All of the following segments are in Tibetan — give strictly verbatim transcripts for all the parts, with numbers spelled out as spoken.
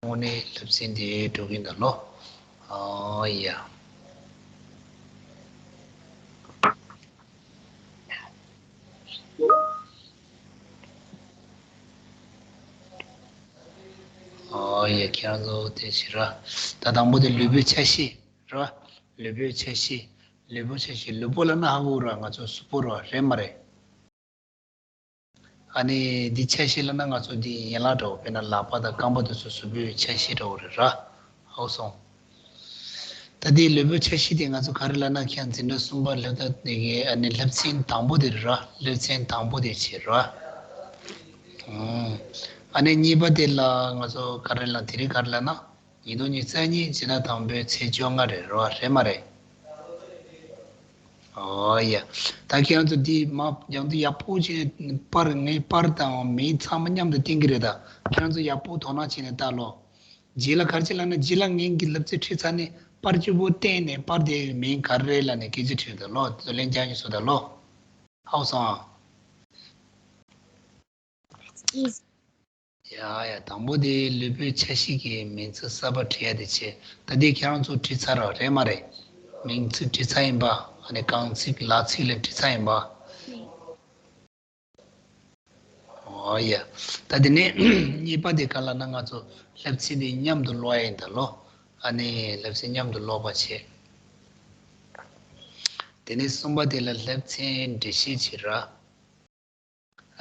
དངོས་གནས་སློབ་ཚན་འདི་འགྲོ་གིན་ད་ལོ། ཨོ་ཡ། ཨོ་ཡ། ཁྱེད་རང་ཚོ་དེ་བྱེད་ར། ད་དང་པོ་དེ་ལུས་པོའི་ཆ་ཤས་ར། ལུས་པོའི་ཆ་ཤས། ལུས་པོའི་ཆ་ཤས། ལུས་པོ་ལབ་ན་ཧ་གོ་ར། ང་ཚོ་གཟུགས་པོ་ར། རེད་མ་རེད། ཨ་ནི་འདི་ཆ་ཤས་ལབ་ན་ང་ཚོ་འདི་ཡན་ལག་འདྲ་བོ། དཔེར་ན་ལག་པ་དང་རྐང་པ་དེ་ཚོ་གཟུགས་པོའི་ཆ་ཤས་འདྲ་བོ་རེད་ར། ཧ་གོ་སོང་། ད་འདི་ལུས་པོའི་ཆ་ཤས་དེ་ང་ཚོ་ག་རེ་ལབ་ན། ཁྱེད་འཛིན་གྲྭ་གསུམ་པ་སླེབས་ད་ནས་ཀྱི་ཨ་ནི་སློབ་ཚན་དང་པོ་དེ་རེད་ར། སློབ་ཚན་དང་པོ་དེ་བྱེད་ར། ཨ་ནི་གཉིས་པ་དེ་ལ་ང་ཚོ་ག་རེ་ལབ། དེ་རིང་ག་རེ་ལབ་ན། ཉིས་སྟོང་ཉི་ཤུ་རྩ་གཉིས་སྤྱི་ཟླ་དང་པོའི་ཚེས་བཅོ་ལྔ་རེད་ར། རེད་མ་རེད། ཨོ་ཡ། ད་ཁྱེད་རང་ཚོ་འདི་མ་ཡང་འདི་ཡག་པོ་བྱས་ནས་པར། ངས་པར་དང་མིང་ཚང་མ་མཉམ་དུ་བསྟན་གྱི་རེད། ད་ཁྱེད་རང་ཚོ་ཡག་པོ་དོ་སྣང་བྱས་ནས་ལྟ་ལོ། རྗེས་ལ་ག་རེ་བྱེད་ལབ་ན། རྗེས་ལ་ངས་ཀྱི་སློབ་ཚན་ཁྲིད་ཚར་ནས་པར་བཅུ་པོ་བསྟན་ནས་པར་དེའི་མིང་ག་རེ་རེད་ལབ་ནས་སྐད་ཆ་དྲིས་དང་ལོ། རྩོད་ལན་རྒྱག་ཡིན་སོ་ད་ལོ། ཧ་གོ་སོང་ཨ། ཡ་ཡ། དང་པོ་དེ་ལུས་པོའི་ཆ་ཤས་ཀྱི་མིང་ཚིག་གསར་པ་བྲིས་ཡ་དེ་བྱས། ད་འདི་ཁྱེད་རང་ཚོ་བྲིས་ཚར་ར། རེད་མ་རེད། མིང་ཚིག་བྲིས་ཚར་ཡིན་པ། ཨ་ནི་རྐང་ཚིག་ལག་ཚིག་ལ་བྲིས་ཚར་ཡིན་པ། ཨོ་ཡ། ད་དེ་ནས་གཉིས་པ་དེ་ག་ལབ་ན། ང་ཚོ་སློབ་ཚན་དེ་མཉམ་དུ་ཀློག་ཡ་ཡིན་ད་ལོ། ཨ་ནི་སློབ་ཚན་མཉམ་དུ་ཀློག་པ་བྱས། དེ་ནས་གསུམ་པ་དེ་ལ་སློབ་ཚན་འགྲེལ་བཤད་བྱེད་ར།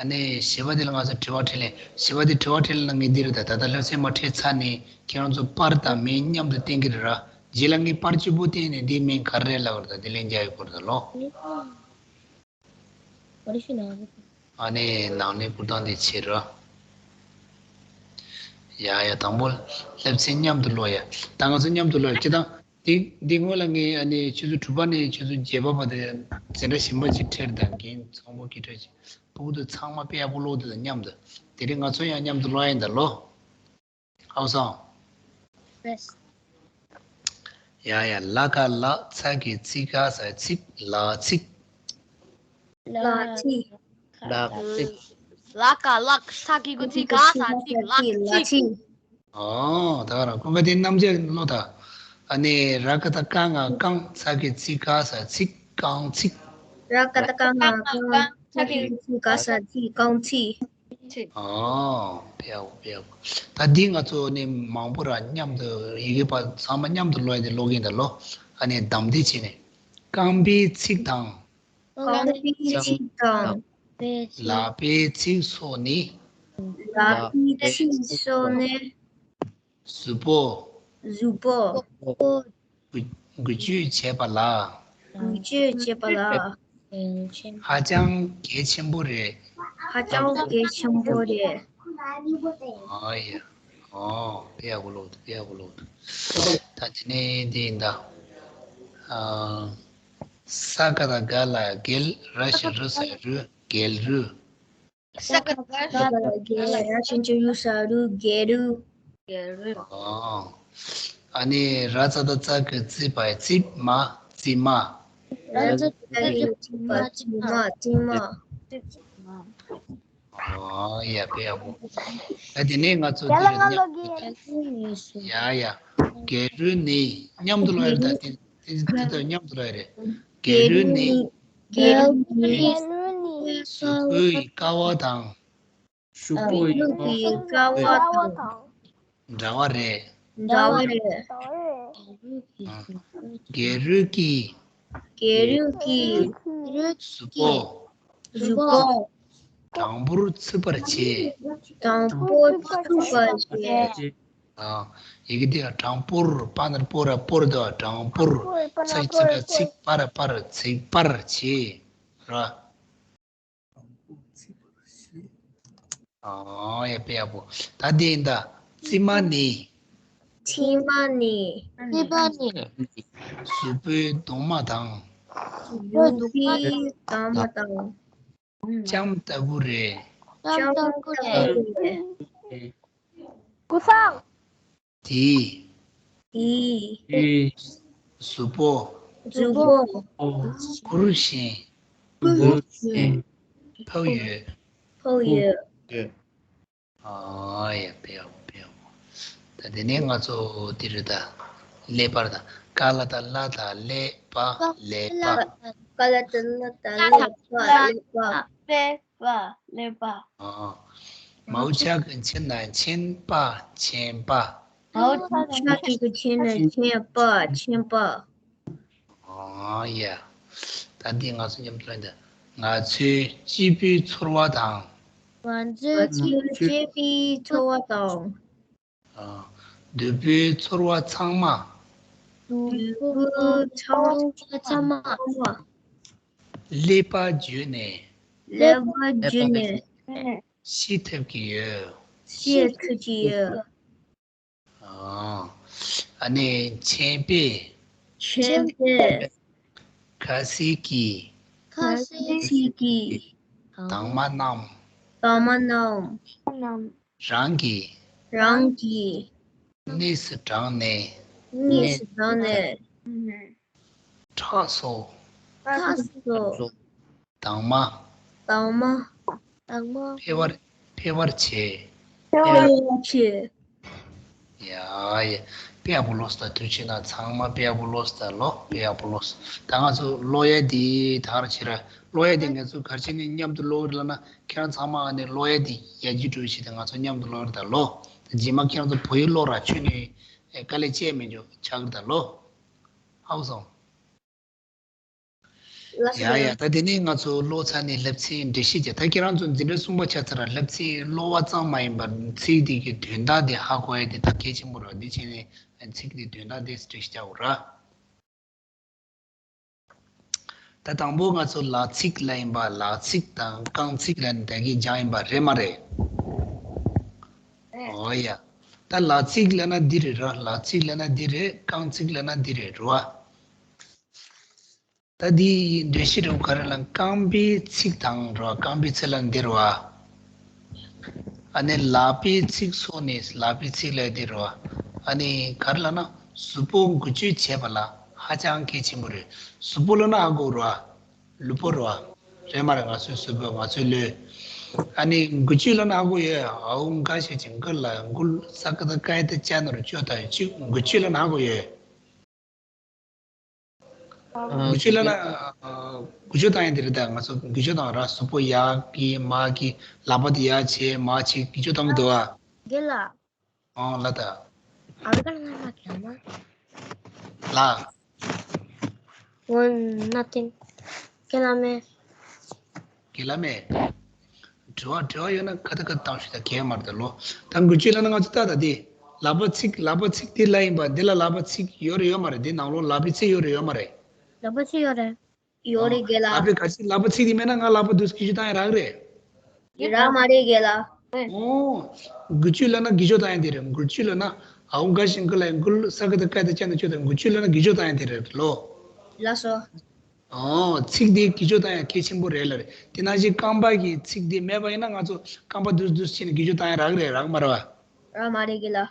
ཨ་ནི་བཞི་པ་དེ་ལ་ང་ཚོ་དྲི་བ་དྲིས་ལན། བཞི་པ་དེ་དྲི་བ་དྲིས་ལན་ལ་ངས་འདི་རེད། ད་ད་ལྟ་སློབ་ཚན་མར་ཁྲིད་ཚར་ནས་ཁྱེད་རང་ཚོ་པར་དང་མིང་མཉམ་དུ་བསྟན་གྱི་རེད་ར། རྗེས་ལ་ངས་པར་བཅུ་པོ་བསྟན་ནས་འདིའི་མིང་ག་རེ་རེད་ལབ་རེད། ད་འདི་ལན་རྒྱག་ཡོད་སྐོར་ད་ལོ། ཨ་ནི་ནང་ནས་བསྐུར་སྟངས་དེ་བྱེད་ར། ཡ་ཡ། དང་པོ་སློབ་ཚན་མཉམ་དུ་ཀློག་ཡ། ད་ང་ཚོ་མཉམ་དུ་ཀློག་ཡ། སྤྱིར་བཏང་འདི་འདི་སྔོན་ལ་ངས་ཨ་ནི་ཆུ་ཚོད་དྲུག་པ་ནས་ཆུ་ཚོད་བརྒྱད་པ་བར་དུ་འཛིན་གྲྭ་གཞན་པ་ཅིག་ཁྲིད་དང་། རྒན་ཚོང་པོ་སྐད་གྲགས་ཅིག་ཕྲུ་གུ་དེ་ཚང་མ་དཔེ་ཡག་པོ་ཀློག་འདུག་ད་མཉམ་དུ། དེ་རིང་ང་ཚོ་ཡང་མཉམ་དུ་ཀློག་ཡིན་ད་ལོ། ཧ་གོ་སོང་། ཡ་ཡ། ལ་ག་ལག་ཚ་གི་ཚི་ག་ས་ཚིག་ལག་ཚིག་ལག་ཚིག་ལག་ཚིག་ལ་ག་ལག་ཚ་གི་གུ་ཚི་ག་ས་ཚིག་ལག་ཚིག་ཨོ། ད་ག་རང་ཀུན་དགའ་དེ་རྣམ་འབྱེད་ཀློག་ད། ཨ་ནི་ར་ག་བཏགས་རྐ་ང་རྐང་། ཚ་གི་ཚི་ག་ས་ཚིག་རྐང་ཚིག་ར་ག་བཏགས་རྐ་ང་རྐང་། ཚ་གི་ཚི་ག་ས་ཚིག་རྐང་ཚིག་ཨོ། དཔེ་ཡག་པོ། དཔེ་ཡག་པོ། ད་འདི་ང་ཚོ་ནི་མང་པོ་ར་མཉམ་དུ་ཡི་གེ་པ་ཚང་མ་མཉམ་དུ་ཀློག་ཡ་དེ་ཀློག་གིན་ད་ལོ། ཨ་ནི་གདམ་འདི་བྱས་ནས། རྐང་པའི་ཚིགས་དང་། རྐང་པའི་ཚིགས་དང་། ལག་པའི་ཚིགས་སོགས་ནི། ལག་པའི་ཚིགས་སོགས་ནི། གཟུགས་པོ། གཟུགས་པོ། འགུལ་སྐྱོད་བྱེད་པ་ལ། འགུལ་སྐྱོད་བྱེད་པ་ལ། ཧ་ཅང་གལ་ཆེན་པོ་རེད། ཧ་ཅང་གལ་ཆེན་པོ་རེད། ཨོ་ཡ། ཨོ། དཔེ་ཡག་པོ་ཀློག་འདུག་དཔེ་ཡག་པོ་ཀློག་འདུག་ད་དེ་ནས་འདི་ཡིན་ད། ཨ། ས་ག་བཏགས་སྒ་ལ་སྒལ། ར་ཞབས་ཀྱུ་རུ་ས་རུས། སྒལ་རུས། ས་ག་བཏགས་སྒ་ལ་སྒལ། ར་ཞབས་ཀྱུ་རུ་ས་རུས། སྒལ་རུས། སྒལ་རུས། ཨོ། ཨ་ནི་ར་ཙ་བཏགས་རྩ་གི་རྩི་བ་རྩིབ་མ། རྩིབ་མ། ར་ཙ་བཏགས་རྩ་གི་རྩི་བ་རྩིབ་མ། རྩིབ་མ། ཨོ་ཡ། དཔེ་ཡག་པོ། ད་དེ་ནས་ང་ཚོ་དེ་རེད། ཡ་ཡ། སྒལ་རུས་ནི། མཉམ་དུ་ཀློག་ཡ་རེད། ད་དེ་དེ་དེ་ལྟར་མཉམ་དུ་ཀློག་ཡ་རེད། སྒལ་རུས་ནི། སྒལ་རུས་ནི། གཟུགས་པོའི་ཀ་བ་དང་། གཟུགས་པོའི་ཀ་བ་དང་། འདྲ་བ་རེད། འདྲ་བ་རེད། སྒལ་རུས་ཀྱི། སྒལ་རུས་ཀྱི། གཟུགས་པོ། གཟུགས་པོ། དྲང་པོར་ཚིག་པར་བྱེད། དྲང་པོར་ཚིག་པར་བྱེད། ཨ། ཡི་གེ་འདི་ལ་དྲང་པོར། པ་ན་རོ་པོ་ར་པོར་དུ། དྲང་པོར། ཚ་གི་ཚི་ག་ཚིག་པ་ར་པར། ཚིག་པར་བྱེད། ར། ཨོ་ཡ། དཔེ་ཡག་པོ། ད་འདི་ཡིན་ད། རྩིབ་མ་ནི། རྩིབ་མ་ནི། རྩིབ་མ་ནི། གཟུགས་པོའི་གདུང་མ་དང་། གཟུགས་པོའི་གདུང་མ་དང་། ལྕམ་ལྟ་བུ་རེད། ལྕམ་ལྟ་བུ་རེད། ཀུ་སང་། དེའི། དེའི། གཟུགས་པོ། གཟུགས་པོ། ཁུར་བཞིན། ཁུར་བཞིན། ཕབ་ཡོད། ཕབ་ཡོད། ཨ་ཡ། དཔེ་ཡག་པོ། དཔེ་ཡག་པོ། ད་ དེ་ནས་ང་ཚོ་དེ་རེད་ད། ཀླད་པ་དང་། ཀ་ལ་ད་ལ་ད་ཀླད་པ་ཀླད་པ། ཀ་ལ་ད་ལ་ད་ཀླད་པ་ཀླད་པ། ཀླད་པ་ཀླད་པ། ཨ། མའོ་ཆ་གི་མཆན་ན་མཆན་པ་མཆན་པ། མའོ་ཆ་གི་མཆན་ན་མཆན་པ་མཆན་པ། ཨ་ཡ། ད་འདི་ང་ཚོ་མཉམ་དུ་ལ་འདི། ང་ཚོའི་སྐྱིད་པོའི་ཚོར་བ་དང་། ང་ཚོའི་སྐྱིད་པོའི་ཚོར་བ་དང་། ཨ། སྡུག་པོའི་ཚོར་བ་ཚང་མ། སྡུག་པོའི་ཚོར་བ་ཚང་མ། ཀླད་པ་བརྒྱུད་ནས། ཀླད་པ་བརྒྱུད་ནས། ཤེས་ཐུབ་ཀྱི་ཡོད། ཤེས་ཐུབ་ཀྱི་ཡོད། ཨ། ཨ་ནི་མཆན་པས། མཆན་པས། ཁ་ཟས་ཀྱི། ཁ་ཟས་ཀྱི། དྭངས་མ་རྣམས། དྭངས་མ་རྣམས། རང་གི། རང་གི། གནས་སུ་དྲངས་ནས། གནས་སུ་དྲངས་ནས། ཁྲག་སོགས། ཁྲག་སོགས། དྭངས་མ། དྭངས་མ། དྭངས་མ། འཕེལ་བར། འཕེལ་བར་བྱེད། འཕེལ་བར་བྱེད། ཡ་ཡ། དཔེ་ཡག་པོ་ཀློག་སོང་ད། ཐུགས་རྗེ་གནང་། ཚང་མ་དཔེ་ཡག་པོ་ཀློག་སོང་ད་ལོ། དཔེ་ཡག་པོ་ཀློག་སོང་། ད་ང་ཚོ་ཀློག་ཡ་འདི་ད་ག་རེ་བྱེད་ར། ཀློག་ཡ་འདི་ང་ཚོ་ག་རེ་བྱས་ནས་མཉམ་དུ་ཀློག་གི་རེད་ལབ་ན། ཁྱེད་རང་ཚང་མ་ཨ་ནི་ཀློག་ཡ་འདི་ཡར་རྒྱས་འགྲོ་ཡ་ཆེད་དུ་ང་ཚོ་མཉམ་དུ་ཀློག་གི་རེད་ད་ལོ། རྗེས་མ་ཁྱེད་རང་ཚོ་བོད་ཡིག་ཀློག་ར་ཁྱོན་ནས་དཀའ་ལས་སྤྱད་མི་འཇུག་ཆགས་གི་རེད་ད་ལོ། ཧའོ་སོང་། ལགས་སོ། ཡ་ཡ། ད་དེ་ནས་ང་ཚོ་ཀློག་ཚར་ནས་བསླབ་ཚིག་འགྲེལ་བཤད་བྱས། ད་ཁྱེད་རང་ཚོ་འཛིན་གྲྭ་གསུམ་པ་ཆགས་ཚར་ར། བསླབ་ཚིག་ཀློག་པ་ཙམ་མ་ཡིན་པར་ཚིག་དེ་གི་དོན་དག་དེ་ཧ་གོ་ཡ་དེ་ད་གལ་ཆེན་པོ་རེད། འདི་བྱས་ནས་ཚིག་དེ་དོན་དག་དེ་འགྲེལ་བཤད་རྒྱག་དགོས་ར། ད་དང་པོ་ང་ཚོ་ལ་ཚིག་ལ་ཡིན་པ། ལ་ཚིག་དང་རྐང་ཚིག་ལ་ད་གིན་སྦྱངས་ཡིན་པ་རེད་མ་རེད། ཨོ་ཡ། ད་ལ་ཚིག་ལབ་ན་འདི་རེད་ར། ལ་ཚིག་ལབ་ན་འདི་རེད། རྐང་ཚིག་ལབ་ན་འདི་རེད་ར། ད་འདི་འགྲེལ་བཤད་རུ་ག་རེ་ལ། རྐང་པའི་ཚིག་དང་ར། རྐང་པའི་ཚིག་ལ་འདི་ར། ཨ་ནི་ལག་པའི་ཚིག་སོགས་ནི་ལག་པའི་ཚིག་ལ་འདི་ར། ཨ་ནི་ག་རེ་ལབ་ན་གཟུགས་པོ་འགུལ་སྐྱོད་བྱེད་པ་ལ་ཧ་ཅང་གལ་ཆེན་པོ་རེད། གཟུགས་པོ་ལབ་ན་ཧ་གོ་ར། ལུས་པོ་ར། རེད་མ་རེད། ང་ཚོའི་གཟུགས་པོ། ང་ཚོའི་ལུས། ཨ་ནི་འགུལ་སྐྱོད་ལབ་ན་ཧ་གོ་ཡོད། ཨའུ་འགའ་ཞིག་ཅིག་འགུལ་ལ་འགུལ་ས་ཀ་ད་ཀ་ཡ་ད་ཅ་ན་རུ་ཅོ་ད་ཡོད་ཅིག་འགུལ་སྐྱོད་ལབ་ན་ཧ་གོ་ཡོད། ཨ། འགུལ་སྐྱོད་ལབ་ན། ཨ། འགུལ་སྐྱོད་བཏང་ཡ་དེ་རེད་ད། ང་ཚོ་འགུལ་སྐྱོད་བཏང་ར། གཟུགས་པོ་ཡར་གི་མར་གི། ལག་པ་དེ་ཡར་བྱེད་མར་བྱེད། འགུལ་སྐྱོད་བཏང་གི་འདུག་ཨ། རྒན་ལགས། ཨོ་ལ་ད། ཨ་རུ་ཀ་ལ་ང་ལ་ག་མ། ལ། ཝན་ན་ཐིང་། རྒན་ལགས་མེད། རྒན་ལགས་མེད། དྲི་བ་དྲི་བ་ཡོད་ན་ཁ་ཏ་ཁ་ཏ་བཏང་ཤོག་ད། གལ་མ་རེད་ད་ལོ། ད་འགུལ་སྐྱོད་ལབ་ན་ང་ཚོ་ད་ད་དེ། ལག་པ་ཚིག་ལག་པ་ཚིག་དེ་ལ་ཡིན་པ། འདི་ལ་ལག་པ་ཚིག་ཡོད་རེད་ཡོད་མ་རེད། འདི་ནང་ལོགས་ལག་པའི་ཚིག་ཡོད་རེད་ཡོད་མ་རེད། ལག་པ་ཚིག་ཡོད་རེད། ཡོད་རེད་རྒན་ལགས། ལག་པའི་ག་ཚིག་ལག་པ་ཚིག་དེ་མེད་ན་ང་ལག་པ་འདུག་སྐད་ཆ་བཏང་ཡ་རག་རེད། རག་མ་རེད་རྒན་ལགས། ཨོ། འགུལ་སྐྱོད་ལབ་ན་འགུལ་སྐྱོད་བཏང་ཡ་དེ་རེད། འགུལ་སྐྱོད་ལབ་ན་ཨའུ་འགའ་ཞིག་འགུལ་ལ་འགུལ། ས་ཀ་ད་ཀ་ཡ་ད་ཅ་ན་ཅོ་ད། འགུལ་སྐྱོད་ལབ་ན་འགུལ་སྐྱོད་བཏང་ཡ་དེ་རེད་ལོ། ལགས་སོ། ཨོ། ཚིག་དེ་འགུལ་སྐྱོད་བཏང་ཡ་གལ་ཆེན་པོ་རེད་ལ་རེད། དེ་ནང་བཞིན་རྐང་པ་གི་ཚིག་དེ་མེད་པ་ཡིན་ན་ང་ཚོ་རྐང་པ་འདུག་འདུག་བྱས་ནས་འགུལ་སྐྱོད་བཏང་ཡ་རག་རེད། རག་མ་རེད་པ། རག་མ་རེད་རྒན་ལགས།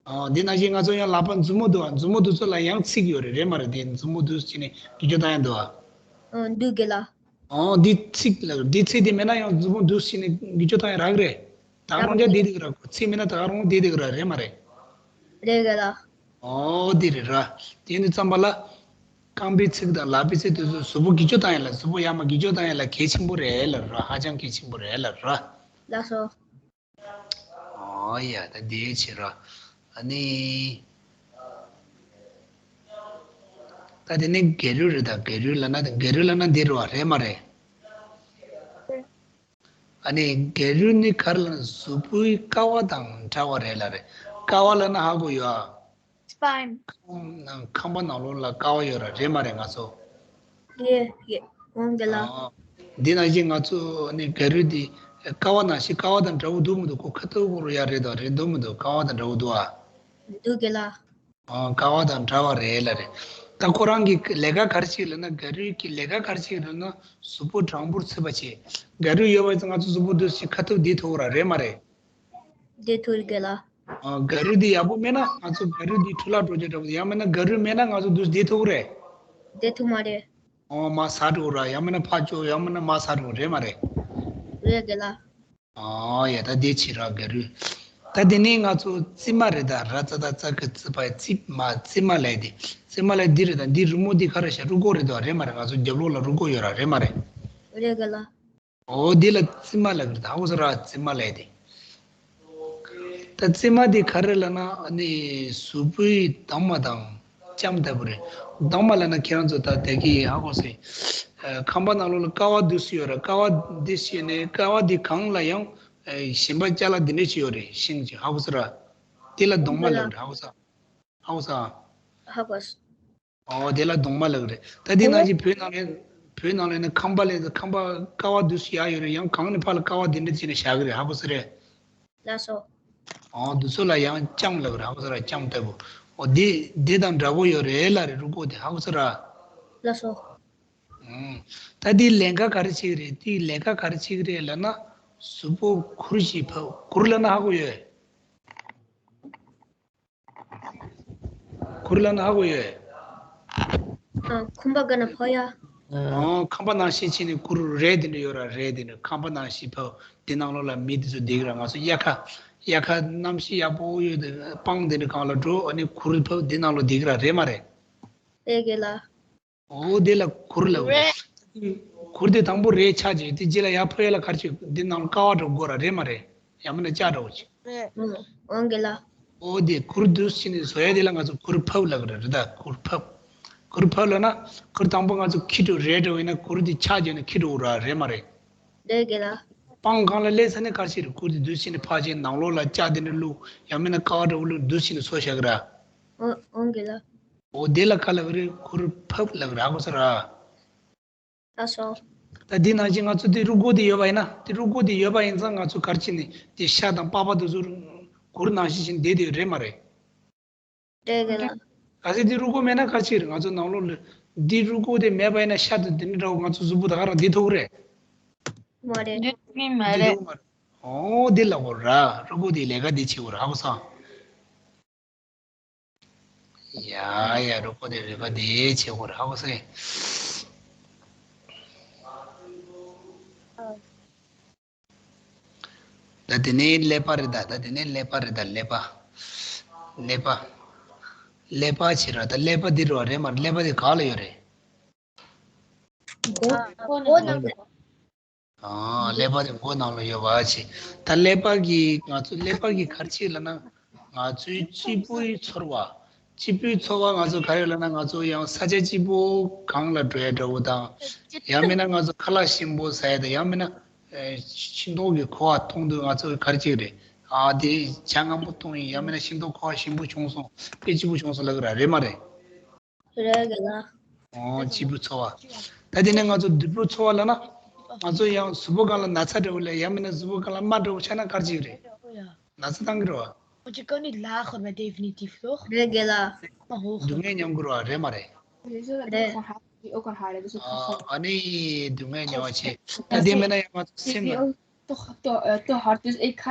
ཨོ། འདི་ནང་བཞིན་ང་ཚོ་ཡང་ལག་པ་མཛུབ་མོ་འདུག་པ། མཛུབ་མོ་འདུག་ཚོ་ལ་ཡང་ཚིག་ཡོད་རེད། རེད་མ་རེད། དེ་མཛུབ་མོ་འདུག་བྱས་ནས་འགུལ་སྐྱོད་བཏང་ཡ་འདུག་པ། ཨོ་འདུག་རྒན་ལགས། ཨོ། འདི་ཚིག་ལ་འདི་ཚིག་དེ་མེད་ན་ཡང་མཛུབ་མོ་འདུག་བྱས་ནས་འགུལ་སྐྱོད་བཏང་ཡ་རག་རེད། ད་རང་རྒྱ་བསྡད་བསྡད་ཀྱི་ར། ཁོ་ཚིག་མེད་ན་ད་རང་བསྡད་བསྡད་ཀྱི་ར། རེད་མ་རེད། རེད་རྒན་ལགས། ཨོ་འདི་རེད་ར། དེ་ནི་ཙམ་པ་ལ། རྐང་པའི་ཚིག་དང་ལག་པའི་ཚིག་དེ་ཚོ་གཟུགས་པོ་འགུལ་སྐྱོད་བཏང་ཡ་ལ། གཟུགས་པོ་ཡར་མར་འགུལ་སྐྱོད་བཏང་ཡ་ལ་གལ་ཆེན་པོ་རེད་ལབ་ར། ཧ་ཅང་གལ་ཆེན་པོ་རེད་ལབ་ར། ལགས་སོ། ཨོ་ཡ། ད་དེ་བྱེད་ར། ཨ་ནི། ད་དེ་ནི་སྒལ་རུས་རེད་ད། སྒལ་རུས་ལབ་ན་དེ། སྒལ་རུས་ལབ་ན་འདི་རེད་པ། རེད་མ་རེད། ཨ་ནི་སྒལ་རུས་ནི་ག་རེ་ལབ་ན་གཟུགས་པོའི་ཀ་བ་དང་འདྲ་བ་རེད་ལབ་རེད། ཀ་བ་ལབ་ན་ཧ་གོ་ཡོད་ཨ། སྤའིན། ཁང་ཁང་པ་ནང་ལོགས་ལ་ཀ་བ་ཡོད་ར། རེད་མ་རེད། ང་ཚོ། ཡེ་ཡེ། འོང་རྒན་ལགས། ཨ། འདི་ནང་བཞིན་ང་ཚོ་ནི་སྒལ་རུས་འདི་ཀ་བ་ནང་བཞིན་ཀ་བ་དང་འདྲ་བོ་འདུག་མི་འདུག་ཁོ་ཁ་ཐུག་གོ་རུ་ཡ་རེད་དོ། རེད་འདུག་མི་འདུག་ཀ་བ་དང་འདྲ་བོ་འདུག་ཨ། འདུག་རྒན་ལགས། ཨ། ཀ་བ་དང་འདྲ་བ་རེད་ལབ་རེད། ད་ཁོ་རང་གི་ལས་ཀ་ག་རེ་བྱེད་ལབ་ན། སྒལ་རུས་ཀྱི་ལས་ཀ་ག་རེ་བྱེད་ལབ་ན་གཟུགས་པོ་གྲང་པོར་ཚུད་པ་བྱེད། སྒལ་རུས་ཡོད་པ་ཙང་ང་ཚོ་གཟུགས་པོ་འདུག་སེ་ཁ་ཐུག་བསྡད་ཐུབ་ར། རེད་མ་རེད། བསྡད་ཐུབ་རེད་རྒན་ལགས། ཨ། སྒལ་རུས་འདི་ཡག་པོ་མེད་ན་ང་ཚོ་སྒལ་རུས་འདི་འཁྲུལ་ལ་འགྲོ་རྒྱུ་འདྲ་པོ། ཡང་མིན་ན་སྒལ་རུས་མེད་ན་ང་ཚོ་འདུག་སེ་བསྡད་ཐུབ་རེད། བསྡད་ཐུབ་མ་རེད། ཨོ་མར་ཟགས་འགྲོ་ར། ཡང་མིན་ན་ཕར་ཕྱོགས། ཡང་མིན་ན་མར་ཟགས་འགྲོ། རེད་མ་རེད། རེད་རྒན་ལགས། ཨོ་ཡ། ད་དེ་བྱེད་ར་སྒལ་རུས། ད་དེ་ནས་ང་ཚོ་ཙི་མ་རེད་ད། ར་ཙ་ད་ཙ་གི་ཙི་པ་ཙི་མ། ཙི་མ་ལབ་དེ། ཙི་མ་ལབ་འདི་རེད་ད། འདི་རི་མོ་འདི་ག་རེ་ཤག་རུས་ཁོག་རེད་ད། རེད་མ་རེད། ང་ཚོ་རྒྱབ་ལོགས་ལ་རུས་ཁོག་ཡོད་ར། རེད་མ་རེད། རེད་གི་ལ། འོ་འདི་ལ་ཙི་མ་ལབ་གི་རེད་ད། ཧ་གོ་སོང་ར། ཙི་མ་ལབ་དེ། ད་ཙི་མ་འདི་ག་རེ་ལབ་ན་ཨ་ནི་གཟུགས་པོའི་གདོང་མ་དང་ལྕམ་ལྟ་བུ་རེད། གདོང་མ་ལབ་ན་ཁྱེད་རང་ཚོ་ད་དེ་གི་ཧ་གོ་སོང་། ཁང་པ་ནང་ལོགས་ལ་ཀ་བ་འདི་སུ་ཡོད་ར། ཀ་བ་འདི་ཤེས་ནས་ཀ་བ་འདི་གང་ལ་ཡང་ཞིམ་པ་ཅ་ལག་འདི་འདྲ་ཞིག་ཡོད་རེད། ཤིང་ཅིག་ཧ་གོ་སོང་ར། དེ་ལ་གདོང་མ་ལབ་རེད། ཧ་གོ་སོང་། ཧ་གོ་སོང་། ཧ་གོ་སོང་། ཨོ་དེ་ལ་གདོང་མ་ལབ་རེད། ད་དེ་ནང་བཞིན་བོད་ནང་ལ་བོད་ནང་ལ་ནི་ཁང་པ་ལས་ཁང་པ་ཀ་བ་འདི་སུ་ཡག་ཡོད་རེད། ཡང་གང་ནས་ཕར་ལ་ཀ་བ་འདི་འདྲ་བྱས་ནས་བཞག་གི་རེད། ཧ་གོ་སོང་རེད། ལགས་སོ། ཨོ་འདི་ཚོ་ལ་ཡང་ལྕམ་ལབ་ར། ཧ་གོ་སོང་ར། ལྕམ་ལྟ་བུ། ཨོ་འདི་འདི་དང་འདྲ་པོ་ཡོད་རེད་ལབ་རེད། རུས་ཁོག་དེ། ཧ་གོ་སོང་ར། ལགས་སོ། ཨུམ། ད་འདི་ལས་ཀ་ག་རེ་བྱེད་ཀྱི་རེད། འདི་ལས་ཀ་ག་རེ་བྱེད་ཀྱི་རེད་ལབ་ན་གཟུགས་པོ་གུར་ཞིག་ཕབ། གུར་ལབ་ན་ཧ་གོ་ཡོད། གུར་ལབ་ན་ཧ་གོ་ཡོད། ཨ། ཁང་པ་ག་ན་ཕོ་ཡ། ཨོ་ཁང་པ་ནང་བཞིན་བྱས་ནས་གུར་རས་དེ་འདྲ་ཡོད་ར། རས་དེ་འདྲ་ཁང་པ་ནང་བཞིན་ཕབ། དེ་ནང་ལོགས་ལ་མི་དེ་ཚོ་བསྡད་ཀྱི་ར། ང་ཚོ་དབྱར་ཁ་དབྱར་ཁ་གནམ་གཤིས་ཡག་པོ་ཡོད་དུས་སྤང་དེ་འདྲ་སྒང་ལ་འགྲོ། ཨ་ནི་གུར་ཕབ་དེ་ནང་ལོགས་བསྡད་ཀྱི་ར། རེད་མ་རེད། རེད་གི་ལ། ཨོ་དེ་ལ་གུར་ལབ་རེད། གུར་དེ་དང་པོ་རས་ཆག་བྱས་དེ་རྗེས་ལ་ཡར་ཕོ་ཡ་ལ་ག་རེ་བྱེད། དེ་ནང་ལ་ཀ་བ་འདྲ་པོ་དགོས་ར། རེད་མ་རེད། ཡང་མིན་ན་ལྕགས་འདྲ་པོ་ཅིག་ཨང་གི་ལ། ཨོ་དེ་གུར་འདི་ཕྱི་ནས་བཟོ་ཡ་དེ་ལ་ང་ཚོ་གུར་ཕབ་ལབ་གི་རེད་ད། གུར་ཕབ། གུར་ཕབ་ལབ་ན་གུར་དང་པོ་ང་ཚོ་འཁྱེར་འགྲོ་རས་འདྲ་པོ་ཡིན་ན་གུར་དེ་ཆག་བྱས་ནས་འཁྱེར་འགྲོ་ར། རེད་མ་རེད། རེད་གི་ལ། སྤང་སྒང་ལ་སླེབས་ཚར་ནས་ག་རེ་བྱེད་རེད། གུར་དེ་འདི་ཕྱི་ནས་ཕར་བྱས་ནང་ལོགས་ལ་ལྕགས་དེ་འདྲ་བླུགས། ཡང་མིན་ན་ཀ་བ་འདྲ་པོ་བླུགས། འདི་ཕྱི་ནས་བཟོ་བཞག་གི་ར། ཨང་གི་ལ། ཨོ་དེ་ལ་ག་ལབ་རེད། གུར་ཕབ་ལབ་ར། ཧ་གོ་སོང་ར། ལགས་སོ། ད་འདི་ནང་བཞིན་ང་ཚོ་དེ་རུས་ཁོག་དེ་ཡོད་པ་ཡིན་ན། དེ་རུས་ཁོག་དེ་ཡོད་པ་ཡིན་ཙང་ང་ཚོ་ག་རེ་བྱས་ནས་དེ་ཤ་དང་པགས་པ་དེ་ཚོ་གུར་ནང་བཞིན་བྱས་ནས་བསྡད་དེ་ཡོད། རེད་མ་རེད། རེད་གི་ལ། གལ་སྲིད་དེ་རུས་ཁོག་མེད་ན་ག་རེ་བྱེད་རེད། ང་ཚོ་ནང་ལོགས་ལ་དེ་རུས་ཁོག་དེ་མེད་པ་ཡིན་ན་ཤ་དང་དེ་འདྲ་འདྲ་པོ་ང་ཚོ་གཟུགས་པོ་ད་ག་རང་བསྡད་ཐུབ་ཀྱི་རེད། མ་རེད། བསྡད་ཐུབ་ཀྱི་མ་རེད། བསྡད་ཐུབ་ཀྱི་མ་རེད། ཨོ་དེ་ལབ་དགོས་ར། རུས་ཁོག་དེ་ལས་ཀ་དེ་བྱེད་དགོས་ར། ཧ་གོ་སོང་། ཡ་ཡ། རུས་ཁོག་དེ་ལས་ཀ་དེ་བྱེད་དགོས་ར། ཧ་གོ་སོང་། ད་དེ་ནས་ཀླད་པ་རེད་ད། ད་དེ་ནས་ཀླད་པ་རེད་ད། ཀླད་པ། ཀླད་པ། ཀླད་པ་བྱེད་ར། ད་ཀླད་པ་འདི་རུ་རེད་མ་རེད། ཀླད་པ་འདི་ག་ལ་ཡོད་རེད། མགོ་མགོ་ནང་ལ། ཨ། ཀླད་པ་དེ་མགོ་ནང་ལ་ཡོད་པ་བྱས། ད་ཀླད་པ་གིས་ང་ཚོ་ཀླད་པ་གིས་ག་རེ་བྱེད་ལབ་ན། ང་ཚོའི་སྐྱིད་པོའི་ཚོར་བ། སྐྱིད་པོའི་ཚོར་བ་ང་ཚོ་ག་རེ་ལབ་ན། ང་ཚོ་ཡང་ས་ཆ་སྐྱིད་པོ་གང་ལ་འགྲོ་ཡ་འདྲ་པོ་དང་། ཡང་མིན་ན་ང་ཚོ་ཁ་ལག་ཞིམ་པོ་ཟ་ཡ་དང་། ཡང་མིན་ན་ཨེ་ཤིང་སྡོང་གི་ཁུ་བ་འཐུང་དུས་ང་ཚོ་ག་རེ་བྱེད་རེད། ཨ་དེ་ཇ་མངར་པོ་འཐུང་ཡིན། ཡང་མིན་ན་ཤིང་སྡོང་ཁུ་བ་ཞིམ་པོ་བྱུང་སོང་། དཔེ་སྐྱིད་པོ་བྱུང་སོང་ལབ་གི་ར། རེད་མ་རེད། རེད་གི་ལ། ཨོ་སྐྱིད་པོའི་ཚོར་བ། ད་དེ་ནས་ང་ཚོ་སྡུག་པོའི་ཚོར་བ་ལབ་ན། ང་ཚོ་ཡང་གཟུགས་པོ་སྒང་ལ་ན་ཚ་འདྲ་པོ་ལ། ཡང་མིན་ན་གཟུགས་པོ་སྒང་ལ་རྨ་འདྲ་པོ་ཆགས་ན་ག་རེ་བྱེད་ཀྱི་རེད། ན་ཚ་བཏང་གི་རེད་པ། ཨོ་ཅི་ཀ་ནི་ལ་ཁོ་ར་ཌེ་ཕི་ནི་ཊིབ་ལོ། རེད་གི་ལ། མ་ཧོ་ཧོ། སྡུག་བསྔལ་མྱོང་གི་རེད་པ། རེད་མ་རེད། རེད། ཨ་ནི་སྡུག་བསྔལ་མྱོང་བ་བྱས། ད་དེ་མིན་ན་ཡང་ང་ཚོ་སེམས་ལ།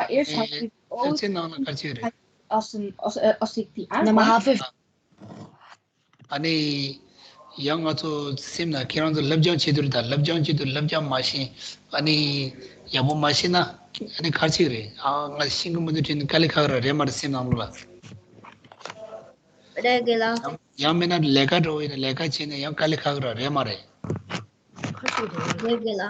ཨེ། སེམས་ནང་ལ་ག་རེ་བྱེད་ཀྱི་རེད། ཨ་ནི། ཡང་ང་ཚོ་སེམས་ནང་ཁྱེད་རང་ཚོ་སློབ་སྦྱོང་བྱེད་དུས་རེད་ད། སློབ་སྦྱོང་བྱེད་དུས་སློབ་སྦྱོང་མ་ཤེས། ཨ་ནི་ཡག་པོ་མ་ཤེས་ན། ཨ་ནི་ག་རེ་བྱེད་ཀྱི་རེད། ཨ་ང་ཤེས་ཀྱི་མི་འདུག་དྲན་ནས་དཀའ་ལས་ཁག་གི་རེད་མ་རེད། སེམས་ནང་ལོགས་ལ། རེད་གི་ལ། ཡང་ཡང་མིན་ན་ལས་ཀ་འགྲོ་བ་ཡིན་ན་ལས་ཀ་བྱས་ནས་ཡང་དཀའ་ལས་ཁག་གི་རེད་མ་རེད། རེད་གི་ལ།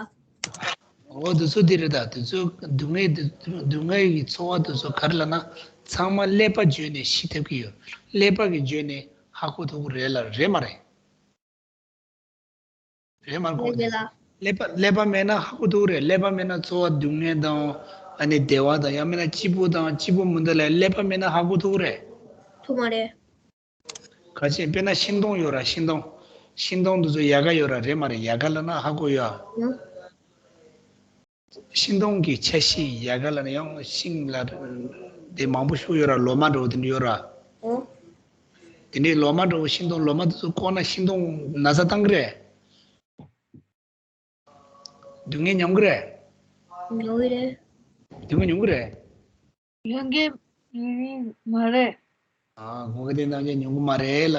འོ་དེ་ཚོ་དེ་རེད་ད། དེ་ཚོ་སྡུག་བསྔལ་དེ། སྡུག་བསྔལ་གྱི་ཚོར་བ་དེ་ཚོ་ག་རེ་ལབ་ན། ཚང་མ་ཀླད་པ་བརྗོད་ནས་ཤེས་ཐུབ་ཀྱི་ཡོད། ཀླད་པ་གིས་བརྗོད་ནས་ཧ་གོ་ཐུབ་ཀྱི་རེད་ལ། རེད་མ་རེད། རེད་མ་རེད། གོ་རེད་གི་ལ། ཀླད་པ་ཀླད་པ་མེད་ན་ཧ་གོ་ཐུབ་ཀྱི་རེད། ཀླད་པ་མེད་ན་ཚོར་བ་སྡུག་བསྔལ་དང་། ཨ་ནི་བདེ་བ་དང་། ཡང་མིན་ན་སྐྱིད་པོ་དང་སྐྱིད་པོ་མི་འདུག་ལབ་ཀླད་པ་མེད་ན་ཧ་གོ་ཐུབ་ཀྱི་རེད། ཐུབ་མ་རེད། གལ་སྲིད་དཔེར་ན་ཤིང་སྡོང་ཡོད་ར། ཤིང་སྡོང་། ཤིང་སྡོང་འདི་ཚོ་ཡལ་ག་ཡོད་ར། རེད་མ་རེད། ཡལ་ག་ལབ་ན་ཧ་གོ་ཡོད་ཨ། ཡང་། ཤིང་སྡོང་གི་ཆ་ཤས་ཡལ་ག་ལབ་ན་ཡང་ཤིང་ལ་དེ་མང་པོ་ཞིག་ཡོད་ར། ལོ་མ་འདྲ་པོ་དེ་འདྲ་ཡོད་ར། ཨོ། དེ་འདྲའི་ལོ་མ་འདྲ་པོ། ཤིང་སྡོང་ལོ་མ་དེ་ཚོ་བཀོག་ན་ཤིང་སྡོང་ན་ཚ་བཏང་གི་རེད། སྡུག་བསྔལ་མྱོང་གི་རེད། མྱོང་གི་རེད། སྡུག་བསྔལ་མྱོང་གི་རེད། མྱོང་གི་མ་རེད། ཨ། གོ་གི་དེ་རྣམས་ཀྱིས་མྱོང་གི་མ་རེད་ལ།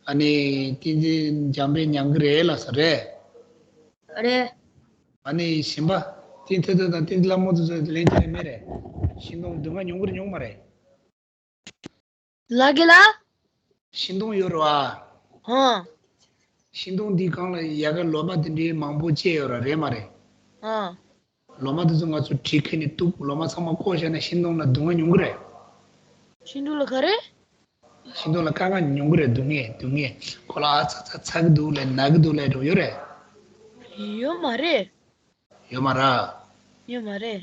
ཨ་ནི་བསྟན་འཛིན་འཇམ་དཔལ་མྱོང་གི་རེད་ལ་ས་རེད། རེད། ཨ་ནི་གཞན་པ་བསྟན་ཐོས་རྡོ་དང་བསྟན་འཛིན་ལྷ་མོ་དེ་ཚོ་ལན་རྒྱག་ཡ་མེད་རེད། ཤིང་སྡོང་སྡུག་བསྔལ་མྱོང་གི་རེད་མྱོང་མ་རེད། ལ་གི་ལ། ཤིང་སྡོང་ཡོད་རེད་བ། ཧང་། ཤིང་སྡོང་འདིའི་སྒང་ལ་ཡལ་ག་ལོ་མ་དེ་འདྲའི་མང་པོ་སྐྱེས་ཡོད་རེད་རེད་མ་རེད། ཧང་། ལོ་མ་དེ་ཚོ་ང་ཚོ་གྲི་ཁྱེར་ནས་གཏུབ་ལོ་མ་ཚང་མ་བཀོག་བཞག་ན་ཤིང་སྡོང་ལ་སྡུག་བསྔལ་མྱོང་གི་རེད། ཤིང་སྡོང་ལ་ག་རེ། ཤིང་སྡོང་ལ་དཀའ་ངལ་མྱོང་གི་རེད། སྡུག་བསྔལ་སྡུག་བསྔལ་ཁོ་ལ་ཨ་ཚ་ཚ་ཚ་གི་འདུག་ལབ་ན་གི་འདུག་ལབ་འགྲོ་ཡོད་རེད། ཡོད་མ་རེད། ཡོད་མ་རེད། ཡོད་མ་རེད།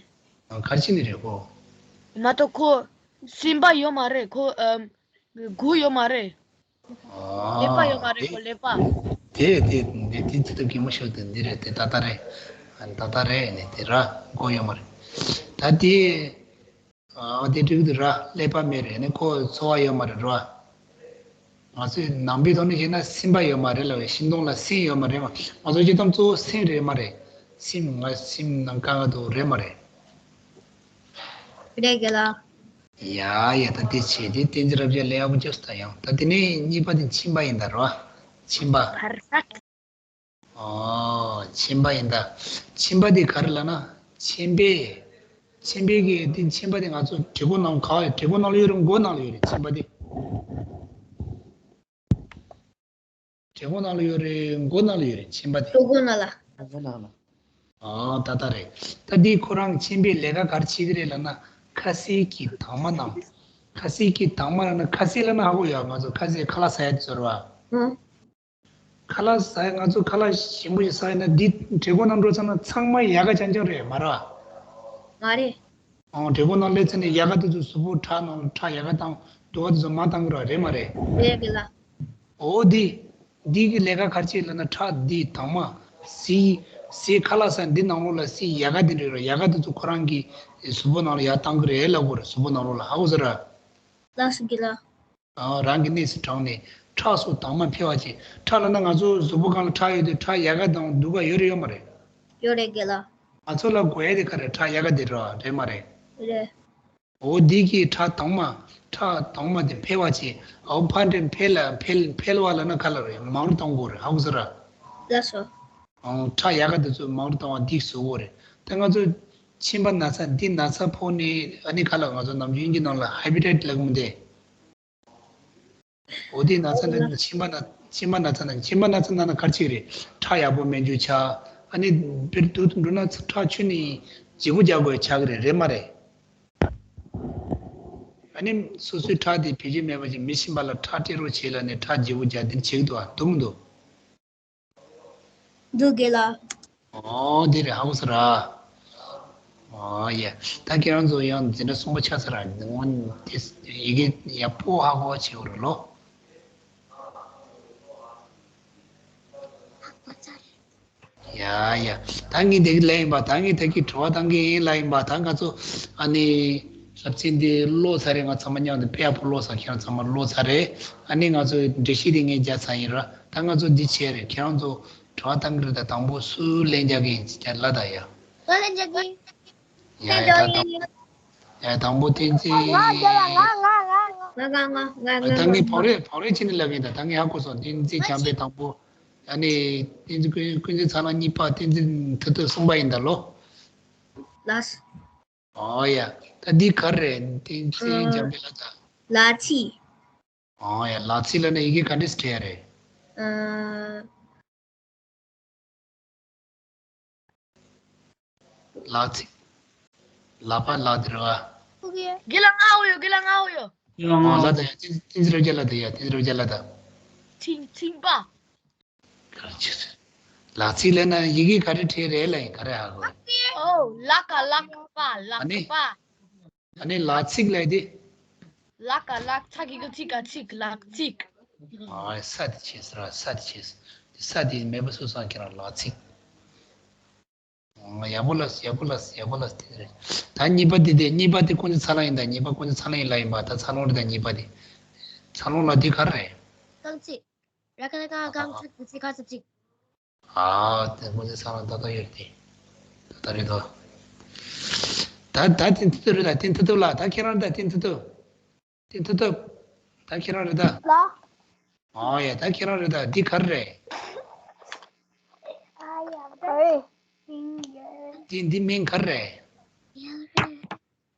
ག་རེ་བྱས་ནས་རེད་ཁོ། མ་གཏོགས་ཁོ་སེམས་པ་ཡོད་མ་རེད། ཁོ་ཨམ་མགོ་ཡོད་མ་རེད། ཀླད་པ་ཡོད་མ་རེད། ཁོ་ཀླད་པ། དེ་དེ་དེ་དེ་ཚིག་ཐབས་གི་མ་ཤོད་དེ་འདི་རེད། དེ་ད་ལྟ་རེད། ད་ལྟ་རེད་ནས་དེ་ར་མགོ་ཡོད་མ་རེད། ད་དེ་ཨ་དེ་འགྲིག་འདུག་ར། ཀླད་པ་མེད་རེད་ནས་ཁོ་ཚོར་བ་ཡོད་མ་རེད་ར། ང་ཚོས་ནང་པའི་ཐོག་ནས་བཤད་ན་སེམས་པ་ཡོད་མ་རེད་ལབ་པའི་ཤིང་སྡོང་ལ་སེམས་ཡོད་མ་རེད་མ། ང་ཚོ་སྤྱིར་བཏང་གཙོ་བོ་སེམས་རེད་མ་རེད། སེམས་ང་སེམས་ནང་དཀའ་ངལ་འདུག་རེད་མ་རེད། རེད་གི་ལ། ཡ་ཡ་ད་དེ་བྱས་ཏེ་བསྟན་འཛིན་རབ་རྒྱས་ལས་ཡག་པོ་བཅོས་སོང་ད་ཡང་ད་དེ་ནས་གཉིས་པ་དེ་མཆིན་པ་ཡིན་ད་རོ། མཆིན་པ། ཕར་ཧྲག་ཨོ། མཆིན་པ་ཡིན་ད། མཆིན་པ་དེ་ག་རེ་ལབ་ན། མཆིན་པས། མཆིན་པའི་གི་དེ་མཆིན་པ་དེ་ང་ཚོ་དྲིལ་གོ་ནང་ག་ཡོད། དྲིལ་གོ་ནང་ལ་ཡོད་རེད། མགོ་ནང་ལ་ཡོད་རེད། མཆིན་པ་དེ། དྲིལ་གོ་ནང་ལ་ཡོད་རེད། མགོ་ནང་ལ་ཡོད་རེད། མཆིན་པ་དེ། ལུ་གུ་ན་ལ། ཨོ་ད་ད་རེད། ད་འདི་ཁོ་རང་མཆིན་པའི་ལས་ཀ་ག་རེ་བྱེད་ཀྱི་རེད་ལབ་ན། ཁ་ཟས་ཀྱི་དྭངས་མ་རྣམས། ཁ་ཟས་ཀྱི་དྭངས་མ་ལབ་ན་ཁ་ཟས་ལབ་ན་ཧ་གོ་ཡོད། ང་ཚོ་ཁ་ཟས་ཁ་ལག་ཟ་ཡ་དེ་ཚོ་རེད་བ། ཧུམ། ཁ་ལག་ཟ་ཡ་ང་ཚོ་ཁ་ལག་ཞིམ་པོ་ཞིག་ཟ་ཡ་ན་འདི་དྲིལ་གོ་ནང་འགྲོ་ཚར་ན་ཚང་མ་ཡལ་ག་རྐྱང་རྐྱང་རེད་མ་རེད་བ། མ་རེད། ཨང་དྲིལ་གོ་ནང་སླེབས་ཚར་ནས་ཡལ་ག་དེ་ཚོ་གཟུགས་པོ་ཁྲག་ནང་ཁྲག་ཡལ་ག་དང་དུ་བ་དེ་ཚོ་མར་བཏང་གི་རེད་མ་རེད། རེད་གི་ལ། འོ་འདི། འདི་གི་ལས་ཀ་ག་རེ་བྱེད་ལབ་ན་ཁྲག་འདི་དྭངས་མ། ཟས། ཟས་ཁ་ལག་ཟ་འདི་ནང་ལོགས་ལ་ཟས་ཡལ་ག་འདི་འདྲ་རེད། ཡལ་ག་འདི་ཚོ་ཁོ་རང་གི་གཟུགས་པོ་ནང་ལ་ཡར་བཏང་གི་རེད་ལབ་དགོས་རེད། གཟུགས་པོ་ནང་ལོགས་ལ་ཧ་གོ་སོང་ར། ལགས་སོ་གི་ལ། ཨ། རང་གི་གནས་སུ་དྲངས་ནས་ཁྲག་སོགས་དྭངས་མ་འཕེལ་བ་བྱེད། ཁྲག་ལབ་ན་ང་ཚོ་གཟུགས་པོ་སྒང་ལ་ཁྲག་ཡོད་དུས་ཁྲག་ཡལ་ག་དང་དུ་བ་ཡོད་རེད་ཡོད་མ་རེད། ཡོད་རེད་གི་ལ། ང་ཚོ་ལ་དགོས་ཡ་དེ་ག་རེ་ཁྲག་ཡལ་ག་དེ་རེད་རེད་མ་རེད། རེད། འོ་འདི་གིས་ཁྲག་དྭངས་མ། ཁྲག་དྭངས་མ་དེ་འཕེལ་བ་བྱེད། འོ་ཕར་འདྲེ་འཕེལ་ལ་འཕེལ་འཕེལ་བ་ལབ་ན་ག་ལ་རེད། མང་རུ་གཏོང་དགོས་རེད། ཧ་གོ་སོང་ར། ལགས་སོ། ཨང་ཁྲག་ཡལ་ག་དེ་ཚོ་མང་རུ་གཏོང་བ་འདི་བཟོ་དགོས་རེད། ད་ང་ཚོ་མཆིན་པ་ན་ཚ་འདི་ན་ཚ་ཕོག་ནས་ཨ་ནི་ག་ལ་ང་ཚོ་ནམ་རྒྱུན་གྱི་ནང་ལ་ཧེ་པ་ཊའི་ཊིས་ལབ་མི་འདུག་འོ་དེ་ན་ཚ་འདྲ་མཆིན་པ་ན་མཆིན་པ་ན་ཚ་ན་མཆིན་པ་ན་ཚ་ན་ན་ག་རེ་བྱེད་ཀྱི་རེད། ཁྲག་ཡག་པོ་མེད་རྒྱུ་ཆགས། ཨ་ནི་བེར་དུ་འགྲོ་ན་ཁྲག་ཆུ་ནི་བརྗེ་པོ་རྒྱག་དགོས་ཆགས་ཀྱི་རེད་རེད་མ་རེད། ཨ་ནི་སོ་སོའི་ཁྲག་དེ་བེད་སྤྱོད་མེད་པ་ཅིག་མི་ཤེས་པ་ལ་ཁྲག་སྤྲད་རོགས་བྱེད་ལབ་ནས་ཁྲག་བརྗེ་པོ་རྒྱག་འདི་བྱེད་ཀྱི་འདུག་ཨ། འདུག་མི་འདུག་འདུག་གི་ལ། ཨོ་དེ་རེད། ཧ་གོ་སོང་ར། ཨོ་ཡ། ད་ཁྱེད་རང་ཚོ་ཡང་འཛིན་གྲྭ་གསུམ་པ་ཆགས་ས་ར། ངོ་དེ་ཡི་གེ་ཡག་པོ་ཧ་གོ་བྱེད་དགོས་རེད་ལོ། ཡ་ཡ། ད་ངས་འདི་གི་ལབ་ཡིན་པ། ད་ངས་ད་གི་དྲི་བ་བཏང་གི་ཡིན་ལབ་ཡིན་པ། ད་ང་ཚོ་ཨ་ནི་སློབ་ཚན་འདི་ཀློག་ཚར་རེད། ང་ཚང་མ་མཉམ་དུ་དཔེ་ཡག་པོ་ཀློག་ཚར། ཁྱེད་རང་ཚང་མ་ཀློག་ཚར་རེད། ཨ་ནི་ང་ཚོ་འགྲེལ་བཤད་འདི་ངས་རྒྱག་ཚར་ཡིན་ར། ད་ང་ཚོ་འདི་བྱས་རེད། ཁྱེད་རང་ཚོ་དྲི་བ་བཏང་གི་རེད། ད་དང་པོ་སུ་ལན་རྒྱག་གི་ཡིན་ཅིག་ལབ་ད་ཡ། ང་ལན་རྒྱག་གི་ཡིན། ཡ་ཡ། ད་དང་ཡ་དང་པོ་བསྟན་འཛིན། ང་ང་ང་ང་ང་ང་ང་ང་ང་ང་། ད་ངས་བང་རེ་བང་རེ་བྱས་ནས་ལབ་ཡིན། ད་ད་ངས་ཧ་གོ་སོང་། བསྟན་འཛིན་བྱམས་པས་དང་པོ། ཨ་ནི་བསྟན་འཛིན་ཀུན་ཀུན་གཟིགས་ཚ་ལང་གཉིས་པ། བསྟན་འཛིན་མཐུ་སྟོབས་གསུམ་པ་ཡིན་ད་ལོ། ལགས། ཨོ་ཡ། ད་འདི་ག་རེ་རེད། བསྟན་འཛིན་འཇམ་དཔལ་ལགས་ད། ལག་ཚིགས། ཨོ་ཡ། ལག་ཚིགས་ལབ་ན་ཡི་གེ་ག་འདྲས་སེ་བྲིས་ཡ་རེད། ཨ། ལག་ཚིགས། ལག་པ་ལག་དེ་རེད་བ། དགེ་ལགས་ང་འོ་ཡོ། དགེ་ལགས་ང་འོ་ཡོ། ཨོ་ལགས་ད་ཡ། བསྟན་འཛིན་རབ་རྒྱས་ལགས་ད་ཡ། བསྟན་འཛིན་རབ་རྒྱས་ལགས་ད། མཆིན་མཆིན་པ། ག་རེ་བྱེད། ལག་ཚིགས་ལབ་ན་ཡི་གེ་ག་རེ་བྲིས་རེད་ལབ་ཡིན། ག་རེ་ཧ་གོ། ཨོ་ལ་ཀ་ལག་པ། ལག་པ། ཨ་ནི་ལག་ཚིགས་ལབ་དེ། ལ་ཀ་ལག་ཚ་གི་གུ་ཚིག་ག་ཚིག་ལག་ཚིགས། ཨ་ས་དེ་བྱས་ཟེར་བ། ས་དེ་བྱས་ཟེར། ས་དེ་མེད་པ་སུ་སང་ཁྱེད་རང་ལག་ཚིགས། ཨ་ཡག་པོ་ལ་ཡག་པོ་ལ་ཡག་པོ་ལ་དེ་རེད། ད་གཉིས་པ་དེ་དེ་གཉིས་པ་དེ་ཀུན་གཟིགས་ཚ་ལང་ཡིན། ད་གཉིས་པ་ཀུན་གཟིགས་ཚ་ལང་ཡིན་ལབ་ཡིན་པ། ད་ཚ་ལོང་རེད། ད་གཉིས་པ་དེ་ཚ་ལོང་ལ་དེ་ག་རེ་རེད། རྐང་ཚིགས། ར་ཀ་ན་ཀ་རྐང་ཚ་ཚིག་ཚིག་ཁ་ཚ་ཚིག་ཨ་དེ་ཀུན་གཟིགས་ཚ་ལང་ད་ལྟ་ཡོད་དེ། ད་ལྟ་རེད་དོ། ད་ད་བསྟན་མཐུ་སྟོབས་རེད། ད་བསྟན་མཐུ་སྟོབས་ལགས། ད་ཁྱེད་རང་རེད། ད་བསྟན་མཐུ་སྟོབས། བསྟན་མཐུ་སྟོབས། ད་ཁྱེད་རང་རེད་ད། ལགས། ཨོ་ཡ། ད་ཁྱེད་རང་རེད་ད། འདི་ག་རེ་རེད། ཨ་ཡ་ཨེ། འདི་འདི་མིང་ག་རེ་རེད།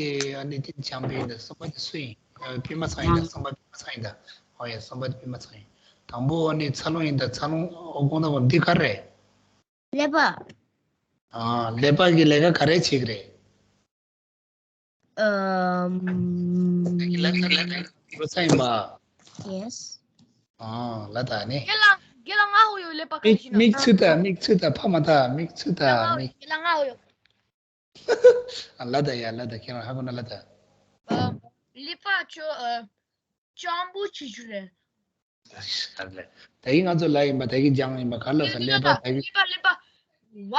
དེ་ཨ་ནི་དེ་བྱམས་པ་ཡིན་ད། གསུམ་པ་དེ་སུ་ཡིན། ཨ། པད་མ་ཚང་ཡིན་ད། གསུམ་པ་པད་མ་ཚང་ཡིན་ད། ཨོ་ཡ། གསུམ་པ་དེ་པད་མ་ཚང་ཡིན། དང་པོ་ཨ་ནི་འཚར་ལོངས་ཡིན་ད། འཚར་ལོངས། ཨོ། དགོངས་དག་འདི་ག་རེད། ཀླད་པ། ཨ། ཀླད་པ་གི་ལས་ཀ་ག་རེ་བྱེད་ཀྱི་རེད། ཨམ། ཀླད་པ་ལས་ཀ་བྱེད་ས་ཡིན་པ། Yes། ཨ། ལ་ད་ནི། རྒན་ལགས། རྒན་ལགས་ང་ཧོ་ཡོད། ཀླད་པ་ག་རེ་མིག་བྱེད་ན། མིག་ཆུ་ད། མིག་ཆུ་ད། ཕ་མ་ད། མིག་ཆུ་ད། རྒན་ལགས་ང་ཧོ་ཡོད། མིག་རྒན་ལགས་ང་ཧོ་ཡོད། ཨ། ལ་ད་ཡ། ལ་ད། ཁྱེད་རང་ཧ་གོ་ན་ལ་ད། ཨ། ཀླད་པ་ཆུ། ཨ། སྤྱང་པོ་ཆུ་ཆུ་རེད། ད་གི་ང་ཚོ་ལ་ཡིན་པ། ད་གི་སྤྱང་ཡིན་པ། ག་ལ་ས། ཀླད་པ། ད་གི་ཀླད་པ། ཀླད་པ།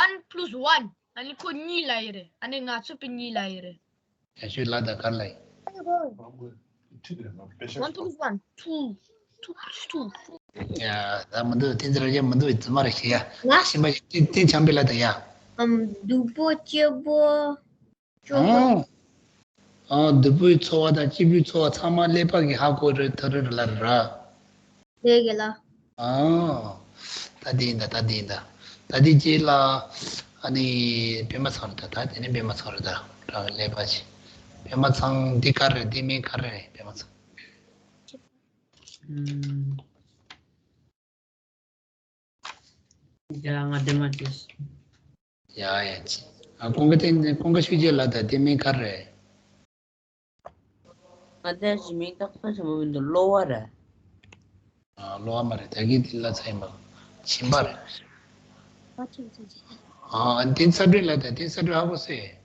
One plus one། ཨ་ནི་ཁོ་གཉིས་ལ་ཡི་རེད། ཨ་ནི་ང་ཚོ་པི་གཉིས་ལ་ཡི་རེད། ཡ་ཤོད་ལ་ད། ག་ལ་ཡིན། One plus one two། Two plus two། ཡ། ད་མི་འདུག་དེ་ཚོ་ར་ཡ་མི་འདུག་རྫུན་མ་རེད་ཤི་ཡ། ང་། ཤིན་པ་ཡ། དེ་དེ་བྱམས་པ་ལ་ད་ཡ། ཨམ། སྡུག་པོ་སྐྱིད་པོ། སྐྱོ་པོ། ཨང་། ཨང་། སྡུག་པོའི་ཚོར་བ་དང་སྐྱིད་པོའི་ཚོར་བ་ཚང་མ་ཀླད་པ་གིས་ཧ་གོ་རེད། ཐོ་རེ་རེ་ལ་ར། ལས་ཀྱི་ལ། ཨང་། ད་དེ་ཡིན་ད། ད་དེ་ཡིན་ད། ད་དེ་རྗེས་ལ་ཨ་ནི་པད་མ་ཚང་རེད་ད། ད་དེ་ནི་པད་མ་ཚང་རེད་ད། ར་ཀླད་པ་ཆེ། པད་མ་ཚང་འདི་ག་རེད། འདི་མིང་ག་རེ་རེད། པད་མ་ཚང་། ཨུམ། ཡ། ང་དེ་མ་དེ། ཡ་ཡ། ཅི། ཨ། ཀུན་དགའ་བསྟན། ཀུན་དགའ་ཆོས་རྒྱལ་ལགས། ད་དེ་མིང་ག་རེ། ང་དེ་ཞི་མིང་ཏག་ཏག་ཞིམ་པོ་མི་འདུག་གློ་བ་རེད། ཨ། གློ་བ་མ་རེད། ད་གི་དེ་ལ་ཚ་ཡིན་པ། མཆིན་པ་རེད། ཨ། དེ་ཚ་དྲོད་ལ། ད་དེ་ཚ་དྲོད་ཧ་གོ་སོང་།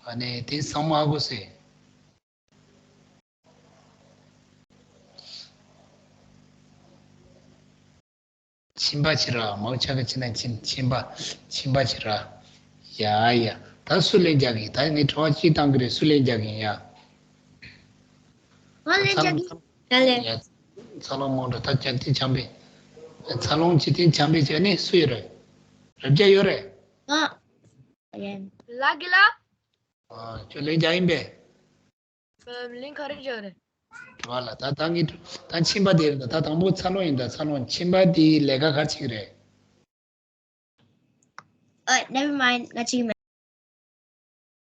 ཨ་ནི་དེ་ཚང་མ་ཧ་གོ་སོང་། མཆིན་པ་བྱེད་ར། མའོ་ཆ་ག་ཕྱི་ན་མཆིན། མཆིན་པ། མཆིན་པ་བྱེད་ར། ཡ་ཡ། ད་སུ་ལན་རྒྱག་གི། ད་ངས་དྲི་བ་གཅིག་བཏང་གི་རེད། སུ་ལན་རྒྱག་གི་ཡིན་ཡ། ང་ལན་རྒྱག་གི། ད་ལན། ཡ། འཚར་ལོངས་མང་དྲགས། ད་ཅན་ཏིན་བྱམས་པས། འཚར་ལོངས་ཅི་ཏིན་བྱམས་པས་བྱས་ནས་སུ་ཡོད་རེད། རབ་རྒྱ་ཡོད་རེད། ང་། ལ་གི་ལ། ཨ། ཁྱོད་ལན་རྒྱག་ཡིན་པས། ལན་ག་རེ་རྒྱག་རེད། དྲི་བ་ལ། ད་ད་ངས་ད་མཆིན་པ་དེ་རེད། ད་དང་པོ་འཚར་ལོངས་ཡིན། ད་འཚར་ལོངས། མཆིན་པ་དེའི་ལས་ཀ་ག་རེ་བྱེད་ཀྱི་རེད། ཨ། never mind། ང་ཅིག་མེད།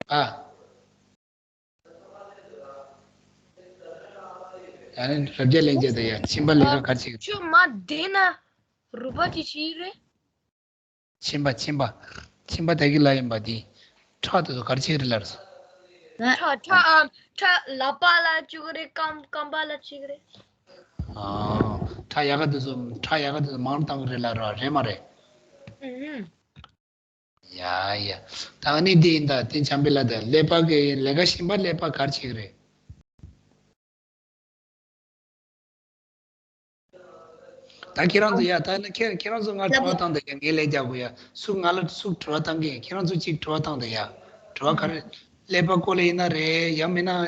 ཨ། ཡ་ནི་རབ་རྒྱ་ལན་རྒྱག་ད་ཡ། མཆིན་པ་ལས་ཀ་ག་རེ་བྱེད་ཀྱི་རེད། ཁྱོད་མ་བསྡད་ན་རུས་པ་ཅི་བྱེད་རེད། མཆིན་པ། མཆིན་པ། མཆིན་པ་ད་གི་ལ་ཡིན་པ། དེ་ཁྲག་དེ་ཚོ་ག་རེ་བྱེད་རེད་ལབ་སོང་། ཁྲག་ཁྲག་ཨ། ཁྲག་ལག་པ་ལ་བཅུག་གི་རེད། རྐང་རྐང་པ་ལ་བཅུག་གི་རེད། ཨ། ཁྲག་ཡལ་ག་དེ་ཚོ། ཁྲག་ཡལ་ག་དེ་ཚོ་མང་རུ་བཏང་གི་རེད་ལབ་ར། རེད་མ་རེད། ཨུ་ཧུམ། ཡ་ཡ། ད་ཨ་ནི་འདི་ཡིན་ད། དེ་བྱམས་པའི་ལ་ད་ཀླད་པ་གི་ལས་ཀ། གཞན་པ་ཀླད་པ་ག་རེ་བྱེད་ཀྱི་རེད། ད་ཁྱེད་རང་ཚོ་ཡ། ད་ནི་ཁྱེད་ཁྱེད་རང་ཚོ་ང་དྲི་བ་བཏང་ད་ཡ། ངས་ལན་རྒྱག་དགོས་ཡ། སུ་ང་ལ་སུ་དྲི་བ་བཏང་གི། ཁྱེད་རང་ཚོ་གཅིག་དྲི་བ་བཏང་ད་ཡ། དྲི་བ་ག་རེ། ཀླད་པ་སྐོར་ལ་ཡིན་ན་རེད། ཡང་མིན་ན་ཨ་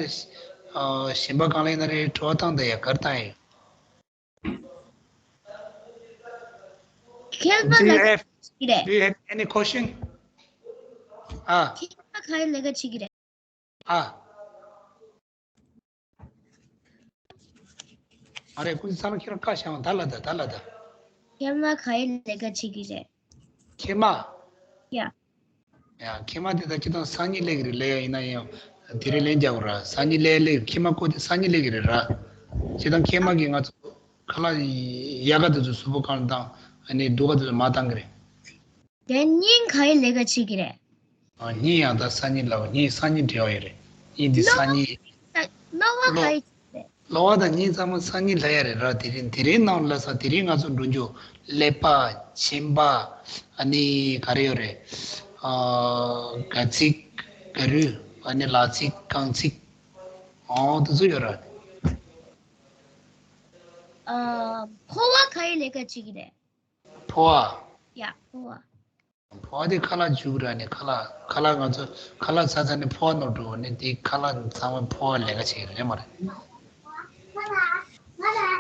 གཞན་པ་གང་ལ་ཡིན་ན་རེད། དྲི་བ་བཏང་ད་ཡ། ག་རེ་བཏང་ཡིན། ཁྱད་པར་ལ། རེད། Do you have any question? ཨ། ཁྱེད་མ་ག་རེ་ལས་ཀ་བྱེད་ཀྱི་རེད། ཨ། ཨ་རེ། ཀུན་བཟང་ལགས་ཁྱེད་རང་བཀའ་བཞག་ད་ལ་ད་ད་ལ་ད། ཁྱེད་མ་ག་རེ་ལས་ཀ་བྱེད་ཀྱི་རེད། ཁྱེད་མ། ཡ། ཡ། ཁྱེད་མ་དེ་ད་ཁྱེད་དང་སང་ཉིན་ལས་ཀྱི་རེད་ལས་ཡ་ཡིན་ན་ཡང་དེ་རིང་ལན་རྒྱག་དགོས་ར། སང་ཉིན་ལས་ལས་ཁྱེད་མ་ཀོ་དེ་སང་ཉིན་ལས་ཀྱི་རེད་ར། ཁྱེད་དང་ཁྱེད་མ་གིས་ང་ཚོ་ཁ་ལག་ཡ་ག་དེ་ཚོ་གཟུགས་པོ་གང་དང་ཨ་ནི་སྡུག་ག་དེ་ཚོ་མ་བཏང་གི་རེད། དེ་ཉིན་ག་རེ་ལས་ཀ་བྱེད་ཀྱི་རེད། ཨ། ཉིན་ཡང་ད་སང་ཉིན་ལ་ཉིན་སང་ཉིན་འབྲེལ་བ་ཡོད་རེད། ཉིན་འདི་སང་ཉིན། གློ་བ་ག་རེ་བྱེད་ཀྱི་རེད། གློ་བ་དང་ཉིན་ཚང་མ་སང་ཉིན་ལ་ཡ་རེད་ར། དེ་རིང་དེ་རིང་ནང་ལ་ས་དེ་རིང་ང་ཚོ་འགྲོ་རྒྱུ་ཀླད་པ། མཆིན་པ། ཨ་ནི་ག་རེ་ཡོད་རེད། ཨ། སྒལ་ཚིགས། སྒལ་རུས། ཨ་ནི་ལག་ཚིགས། རྐང་ཚིགས། ཨོ་དེ་ཚོ་ཡོད་ར། ཨ། ཕོ་བ་ག་རེ་ལས་ཀ་བྱེད་ཀྱི་རེད། ཕོ་བ། ཡ། ཕོ་བ། ཕོ་བ་དེ་ཁ་ལག་འཇུ་ར་ནི་ཁ་ལག་ཁ་ལག་ང་ཚོ་ཁ་ལག་ཟ་ཚར་ནས་ཕོ་བ་ནོར་འགྲོ་ནི་དེ་ཁ་ལག་ཚང་མ་ཕོ་བ་ལས་ཀ་བྱེད་ཀྱི་རེད་མ་རེད།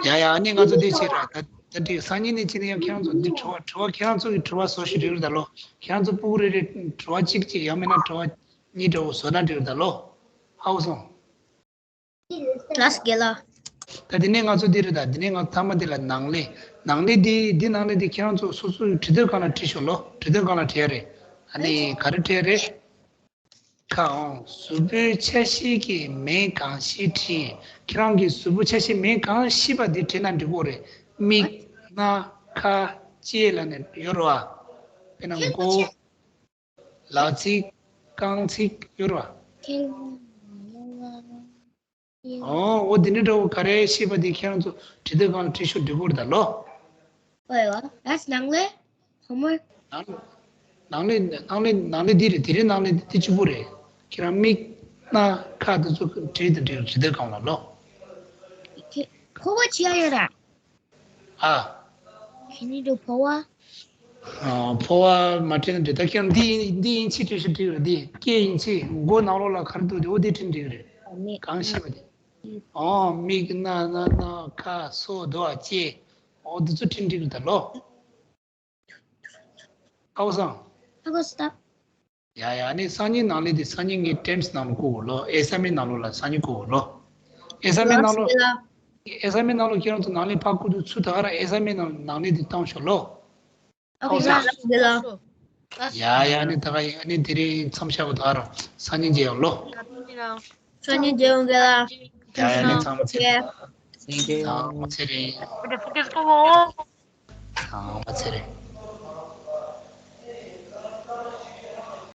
ཡ་ཡ། ཨ་ནི་ང་ཚོ་དེ་བྱེད་ར། ད་ད་དེ་སང་ཉིན་ནས་བྱེད་ནས་ཡང་ཁྱེད་རང་ཚོ་འདི་དྲི་བ་དྲི་བ་ཁྱེད་རང་ཚོ་གི་དྲི་བ་བཟོ་ཞིག་འགྲིག་རེད་ད་ལོ། ཁྱེད་རང་ཚོ་སྤུ་གུ་རེ་རེ་དྲི་བ་གཅིག་གཅིག་ཡང་མིན་ན་དྲི་བ་གཉིས་འདྲ་བོ་བཟོ་ན་འགྲིག་རེད་ད་ལོ། ཧ་གོ་སོང་། ལགས་རྒན་ལགས། ད་དེ་ནས་ང་ཚོ་འདི་རེད། ད་དེ་ནས་ང་ཚོ་མཐའ་མ་འདི་ལ་ནང་ལས་ནང་ལས་འདི་འདི་ནང་ལས་འདི་ཁྱེད་རང་ཚོ་སོ་སོའི་བྲིས་དེབ་སྒང་ལ་བྲིས་ཤོག་ལོ། བྲིས་དེབ་སྒང་ལ་བྲིས་ཡ་རེད། ཨ་ནི་ག་རེ་བྲིས་ཡ་རེད། ཁ་འོང་གཟུགས་པོའི་ཆ་ཤས་ཀྱི་མིང་གང་ཞིག་བྲིས། ཁྱེད་རང་གིས་གཟུགས་པོ་ཆ་ཤས་མིང་གང་ཤེས་པ་འདི་བྲིས་ན་འགྲིག་གི་རེད། མིག། སྣ། ཁ། ལྕེ་ལབ་ནས་ཡོད་རེད་བ། དཔེར་ན་མགོ། ལག་ཚིགས། རྐང་ཚིགས་ཡོད་རེད་བ། ཨོ། འོ་དེ་འདྲ་འདྲ་བོ་ག་རེ་ཤེས་པ་དེ་ཁྱེད་རང་ཚོ་བྲིས་དེབ་སྒང་ལ་བྲིས་ཤོག་འགྲིག་གི་རེད་ད་ལོ། ཨོ་ཡ། ལགས་ནང་ལས་ཧོམ་ཝརཀ། ནང་ནང་ལས་ནང་ལས་ནང་ལས་འདི་རེད། དེ་རིང་ནང་ལས་འདི་གཅིག་པུ་རེད། ཁྱེད་རང་མིག། སྣ། ཁ་དེ་ཚོ་བྲིས་དང་བྲིས་བྲིས་དེབ་སྒང་ལ་ལོ། ཁྱེད་ཕོ་བ་བྱེད་ཡ་ཡོད་ར། ཨ། ཁྱེད་ནི་འགྲོ་ཕོ་བ། ཨ། ཕོ་བ་མ་བྲིས་ན་འགྲིག་ད་ཁྱེད་རང་འདི་འདི་ཡིན་ཚིག་བྲིས་ཤོག་འགྲིག་རེད། འདི་སྐད་ཡིན་ཚིག་མགོ་ནང་ལོགས་ལ་ག་རེ་འདུག་འདི་འོ་འདི་བྲིས་འགྲིག་རེད། མིག། གང་ཤེས་པ་དེ། ཨོ། མིག། སྣ། སྣ། སྣ། ཁ། སོ། རྡོ། ལྕེ། ཨོ་འདི་ཚོ་བྲིས་འགྲིག་རེད་ད་ལོ། ཧ་གོ་སོང་། ཧ་གོ་སོང་། ཡ་ཡ། ཨ་ནི་སང་ཉིན་ནང་ལས་དེ་སང་ཉིན་ངས་ཊེམ་སི་ནང་ལ་བསྐུར་དགོས་ལོ། ཨེ་སའིན་མེན་ཊི་ནང་ལོགས་ལ་སང་ཉིན་བསྐུར་དགོས་ལོ། ཨེ་སའིན་མེན་ཊི་ནང་ལོགས། ལགས་སོ། ཨེ་སའིན་མེན་ཊི་ནང་ལོགས་ཁྱེད་རང་ཚོ་ནང་ལས་ཕར་བསྐུར་དུས་ཚུར་ད་ག་རང་ཨེ་སའིན་མེན་ཊི་ནང་ནང་ལས་དེ་བཏང་ཤོག་ལོ། ཨོ་ཁེ། ཨོ་ལགས་སོ། ལགས་སོ། ཡ་ཡ། ཨ་ནི་ད་ག་ཡིན། ཨ་ནི་དེ་རིང་མཚམས་བཞག་གོ། ད་ག་རང་སང་ཉིན་མཇལ་ཡོང་ལོ། སང་ཉིན་མཇལ་ཡོང་། རྒན་ལགས། ཡ་ཡ། ཨ་ནི་ཚང་མ་ཚེ་རིང་། ཚང་མ་ཚེ་རིང་། ཚང་མ་ཚེ་རིང་།